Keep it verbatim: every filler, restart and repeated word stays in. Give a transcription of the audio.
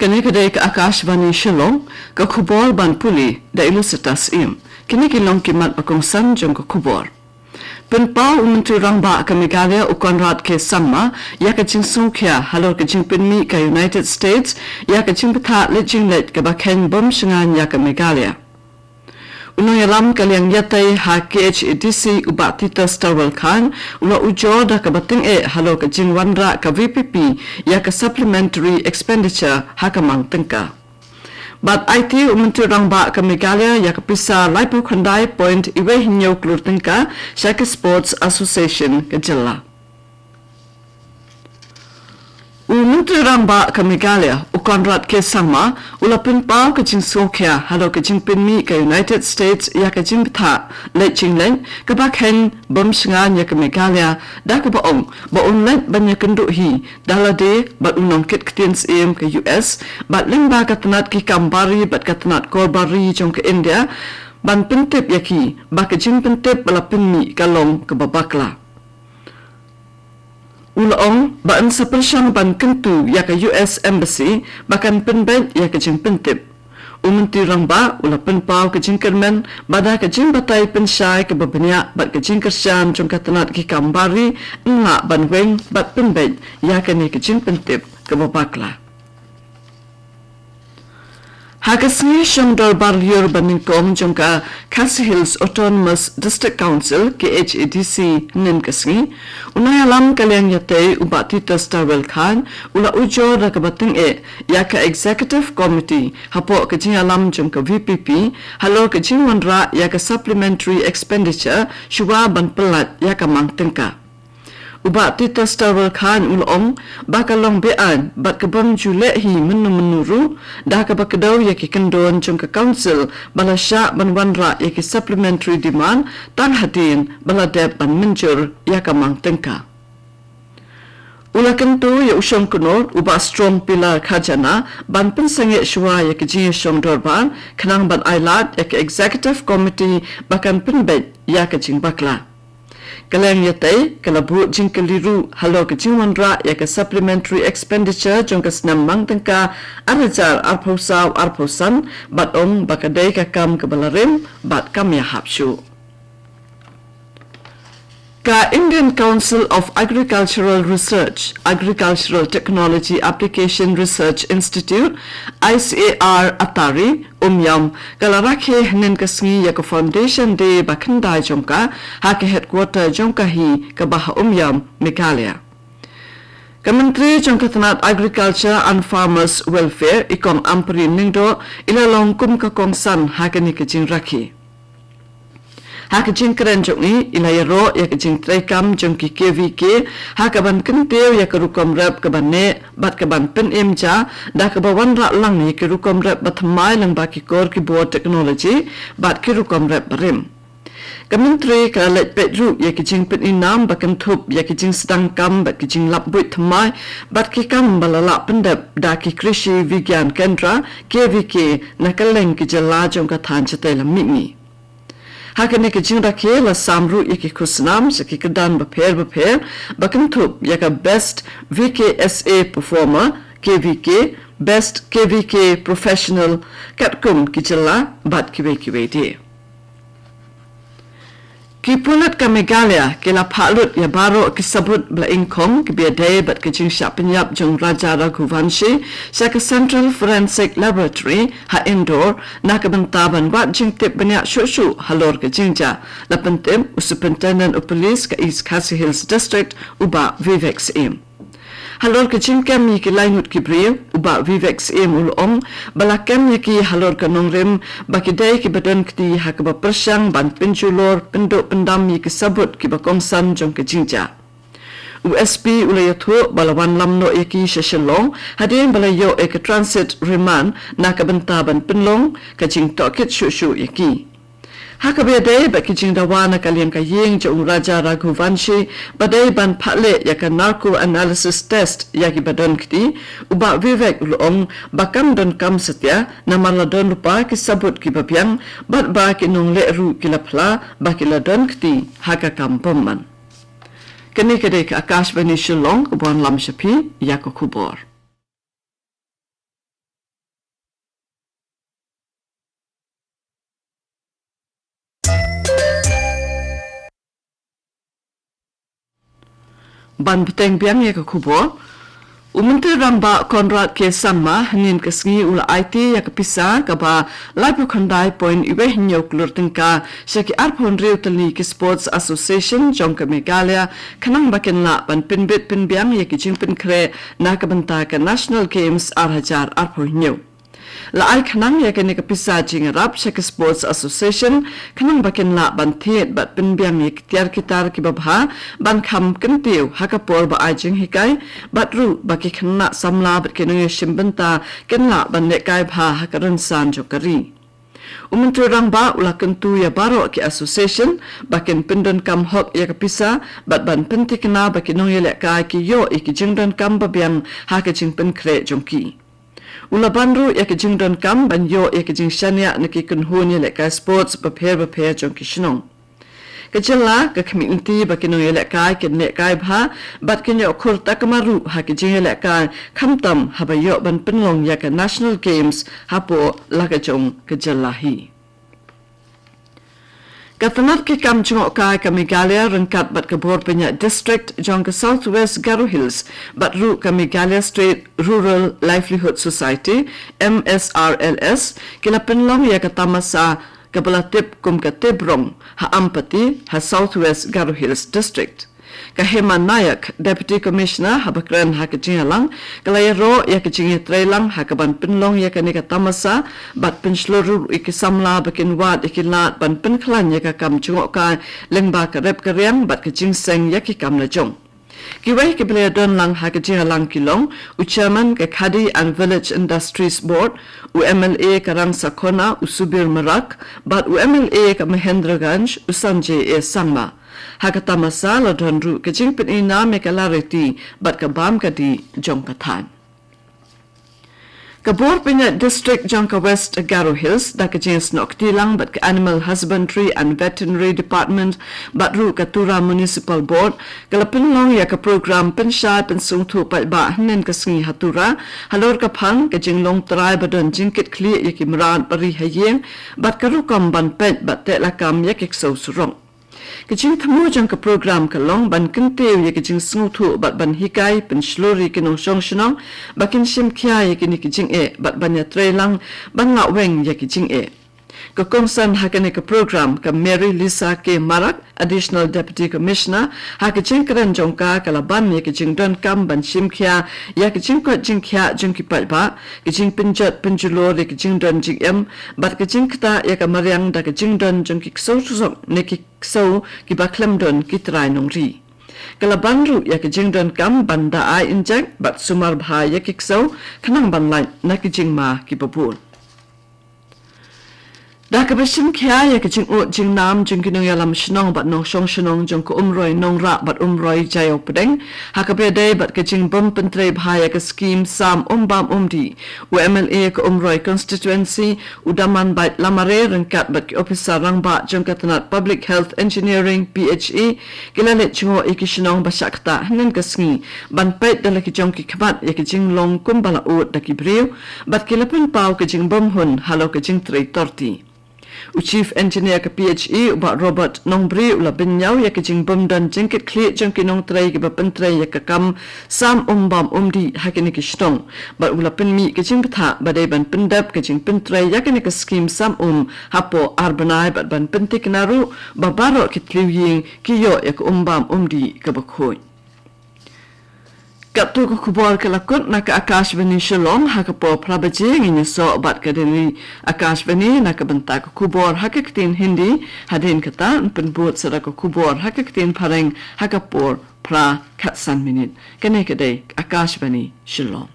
Kane ka dei ka Akashvani Shillong, ka khubor ban pule da Elicitas Im. Kine ki long ki mat ba kongsan jong ka khubor. Pynpaw u Myntri Rangbah ka Meghalaya u Conrad K Sangma ïa ka jingsngewkhia halor ka jingpynmih ka United States ïa ka jingbthah leit jingleit kaba kheiñ bym shngaiñ ïa ka Meghalaya. U nongïalam ka liang ïatei ha K H A D C u Bah Titus Tarwal Chyne u la ujor da kaba tyngeh halor ka jingwanrah ka V P P ïa ka supplementary expenditure ha ka mang tyngka. Bad aiti u Myntri Rangbah ka Meghalaya ïa ka pisa laiphew khyndai point wei hynñiew klur tyngka sha ka Sports Association ka jylla. U Myntri Rangbah ka Meghalaya u Conrad K Sangma u la pynpaw ka jingsngewkhia halor ka jingpynmih ka United States ïa ka jingbthah leit jingleit kaba kheiñ bym shngaiñ ïa ka Meghalaya, da kaba ong ba un leit ban ïakynduh hi da lade bad u nongkit ktien syiem ka U S bad lyngba ka tnat ki kam bar ri bad ka tnat kor bar ri jong ka India ban pyntip ïa ki ba ka jingpyntip ba la pynmih ka long kaba bakla. U la ong ba yn sa pyrshang ban kyntu ïa ka U S Embassy ba kan pynbeit ïa ka jingpyntip. U Myntri Rangbah u la pynpaw ka jingkyrmen ba da ka jingbatai pynshai kaba bniah bad ka jingkyrshan jong ka tnat ki kam bar ri, yn lah ban weng bad pynbeit ïa kane ka jingpyntip kaba bakla. Ha ka sngi shong dorbar lyiur banyngkong jong ka Khasi Hills Autonomous District Council, K H A D C, hynnin ka sngi, u nongïalam ka liang ïatei u Bah Titus Tarwal Chyne u la ujor da kaba tyngeh ïa ka Executive Committee hapoh ka jingïalam jong ka V P P halor ka jingwanrah ïa ka supplementary expenditure shuwa ban pyllait ïa ka mang tyngka. U Bah Titus Tarwal Chyne u la ong ba ka long beaiñ bad ka bym ju leh hi mynno mynno ruh, da kaba kdew ïa ki kyndon jong ka Council ba la shah ban wanrah ïa ki supplementary demand tang hadien ba la dep ban mynjur ïa ka mang tyngka. U la kyntu ïa u shongknor u Bah Strong Pillar Khajana ban pynsangeh shuwa ïa ka jingïashong dorbar khnang ban ailad ïa ka Executive Committee ba kan pynbeit ïa ka jingbakla. Ka liang ïatei ka la bud jingkylli ruh halor ka jingwanrah ïa ka supplementary expenditure jong ka snem mang tyngka ar hajar arphew saw arphew san bad ong ba ka dei ka kam kaba la rim bad kam ïahap shuh. Ka Indian Council of Agricultural Research, Agricultural Technology Application Research Institute, I C A R Attari, Umiam, ka la rakhe hynnin ka sngi ïa ka Foundation Day ba khyndai jong ka ha ka headquarter jong ka hi kaba ha Umiam, Meghalaya. Ka Myntri jong ka tnat Agriculture and Farmers Welfare, i Kong Ampareen Lyngdoh, i la long kum ka kongsan ha kane ka jingrakhe. Ha ka jingkren jong i, i la ïaroh ïa ka jingtreikam jong ki K V K ha kaban kyntiew ïa ka rukom rep kaba neh bad kaban pynim ja, da kaba wanrah lang ïa ki rukom rep ba thymmai lyngba ki kor ki bor technology bad ki rukom rep barim. Ka Myntri ka la leit peit ruh ïa ki jingpyni nam ba kynthup ïa ki jingsdang kam bad ki jinglap buit thymmai bad ki kam ba la lah pyndep da ki Krishi Vigyan Kendra, K V K, na kylleng ki jylla jong ka thaiñ shatei lam mihngi. Ha kane ka jingrakhe la sam ruh ïa ki khusnam sha ki kyrdan bapher bapher ba kynthup ïa ka Best V K S A Performer, K V K, Best K V K Professional, katkum ki jylla bad kiwei kiwei de. Ki pulit ka Meghalaya ki la phah lut ïa baroh ki sabut ba la ingkhong kiba ïadei bad ka jingshah pynïap jong Raja Raghuvanshi sha ka Central Forensic Laboratory ha Indore na ka bynta ban wad jingtip bniah shuh shuh halor ka jingjia, la pyntip u Superintendent of Police ka East Khasi Hills District, u Bah Vivek Syiem. Halor ka jingkem ïa ki lai ngut ki briew, u Bah Vivek Syiem u la ong ba la kem ïa ki halor ka nongrim ba ki dei kiba don kti ha kaba pyrshang ban pynjulor pynduh pyndam ïa ki sabut kiba kongsan jong ka jingjia. U S P u la ïathuh ba la wanlam noh ïa ki sha Shillong hadien ba la ïoh ïa ka transit remand na ka bynta ban pynlong ka jingtohkit shuh shuh ïa ki. Ha kaba ïadei bad ki jingdawa na ka liang ka ïing jong u Raja Raghuvanshi ba dei ban phah leh ïa ka narco analysis test ïa kiba don kti, u Bah Vivek u la ong ba kam donkam satia namar la don lypa ki sabut kiba biang bad ba ki nongleh ruh ki la phla ba ki la don kti ha ka kam bymman. Kane ka dei ka Akashvani Shillong kaba wanlam sha phi ïa ka khubor. Ban bteng biang ïa ka khubor, u Myntri Rangbah Conrad K Sangma hynnin ka sngi u la aiti ïa ka pisa kaba laiphew khyndai point wei hynñiew klur tyngka sha ki arphew hynriew tylli ki Sports Association jong ka Meghalaya, khnang ba kin lah ban pynbit pynbiang ïa ki jingpynkhreh na ka bynta ka National Games ar hajar arphew hynñiew. La ai khnang ïa kane ka pisa jingïarap sha ki Sports Association khnang ba kin lah ban thied bad pynbiang ïa ki tiar ki tar kiba bha ban kham kyntiew ha ka por ba ai jinghikai, bad ruh ba ki khynnah samla bad ki nongïashim bynta kin lah ban lehkai bha ha ka rynsan jong ka ri. U Myntri Rangbah u la kyntu ïa baroh ki association ba kin pyndonkam hok ïa ka pisa bad ban pynthikna ba ki nongïalehkai ki ïoh ïa ki jingdonkam babiang ha ka jingpynkhreh jong ki. U la ban ruh ïa ka jingdonkam ban ïoh ïa ka jingshaniah na ki kynhun ïalehkai sports bapher bapher jong ki shnong. Ka jylla ka khmih lynti ba ki nongïalehkai kin lehkai bha bad kin ïoh khur takma ruh ha ki jingïalehkai, khamtam haba ïoh ban pynlong ïa ka National Games hapoh la ka jong ka jylla hi. Ka tnat ki kam jngohkai ka Meghalaya ryngkat bad ka bor pynïaid district jong ka South West Garo Hills bad ruh ka Meghalaya State Rural Livelihood Society, M S R L S, ki la pynlong ïa ka tamasa kaba la tip kum ka Tebrong ha Ampati ha South West Garo Hills District. Ka Hema Nayak, Deputy Commissioner, haba kren ha ka jingïalang, ka la ïaroh ïa ka jingïatreilang ha kaban pynlong ïa kane ka tamasa bad pynshlur ruh ïa ki samla ba kin wad ïa ki lad ban pynkhlaiñ ïa ka kam jngohkai lyngba ka rep ka riang bad ka jingseng ïa ki kam lajong. Kiwei kiba la ïadonlang ha ka jingïalang ki long u Chairman ka Khadi and Village Industries Board, u M L A ka Rangsakhona u Subir Marak, bad u M L A ka Mahendraganj u Sanjay A Sangma. Ha ka tamasa la don ruh ka jingpyni nam ïa ka lariti bad ka bam ka dih jong ka thaiñ. Ka bor pynïaid district jong ka West Garo Hills da ka jingsnoh kti lang bad ka Animal Husbandry and Veterinary Department bad ruh ka Tura Municipal Board ka la pynlong ïa ka program pynshai pynsngewthuh paidbah hynnin ka sngi ha Tura, halor ka phang ka jinglong trai ba don jingkitkhlieh ïa ki mrad ba ri ha ïing bad ka rukom ban peit bad teh lakam ïa ki ksew surok. Ka jingthmu jong ka program ka long ban kyntiew ïa ka jingsngewthuh bad ban hikai pynshlur ïa ki nongshong shnong ba kin shim khia ïa kine ki jingeh bad ban ïatreilang ban lah weng ïa ki jingeh. Ka kongsan ha kane ka program ka Mary Lisa K Marak, Additional Deputy Commissioner, ha ka jingkren jong ka ka la ban ïa ka jingdonkam ban shim khia ïa ka jingkoit jingkhiah jong ki paidbah, ka jingpynjot pynjulor ïa ka jingdon jingem bad ka jingktah ïa ka mariang da ka jingdon jong ki ksew surok ne ki ksew kiba khlem don ki trai nongri. Ka la ban ruh ïa ka jingdonkam ban da ai injek bad sumar bha ïa ki ksew khnang ban lait na ki jingma kiba bun. Da kaba shim khia ïa ka jingud jingnam jong ki nongïalam shnong bad nongshong shnong jong ka Umroi Nongrah bad Umroi Jaiaw Pdeng ha kaba ïadei bad ka jingbym pyntrei bha ïa ka skhim Sam Um Bam Um Dih, u M L A ka Umroi Constituency u Damanbait Lamare ryngkat bad ki ophisar rangbah jong ka tnat Public Health Engineering, P H E, ki la leit jngoh ïa ki shnong ba shah ktah hynnin ka sngi ban peit da la ki jong ki khmat ïa ka jinglong kumba la ud da ki briew bad ki la pynpaw ka jingbymhun halor ka jingtrei torti. U Chief Engineer ka P H E u Bah Robert Nongbri u la bynñiaw ïa ka jingbymdon jingkitkhlieh jong ki nongtrei kiba pyntrei ïa ka kam Sam Um Bam Um Dih ha kine ki shnong bad u la pynmih ka jingbthah ba dei ban pyndep ka jingpyntrei ïa kane ka skhim Sam Um hapoh ar bnai bad ban pynthikna ruh ba baroh ki thliew ïing ki ïoh ïa ka um bam um dih kaba khuid. Katto ka khubor ka la kut na ka Akashvani Shillong, ha ka por phra baje ngin ïasoh bad ka Delhi Akashvani na ka bynta ka khubor ha ka ktien Hindi, hadien kata yn pynbud sa da ka khubor ha ka ktien Phareng ha ka por phra khatsan minit. Kane ka dei Akashvani Shillong.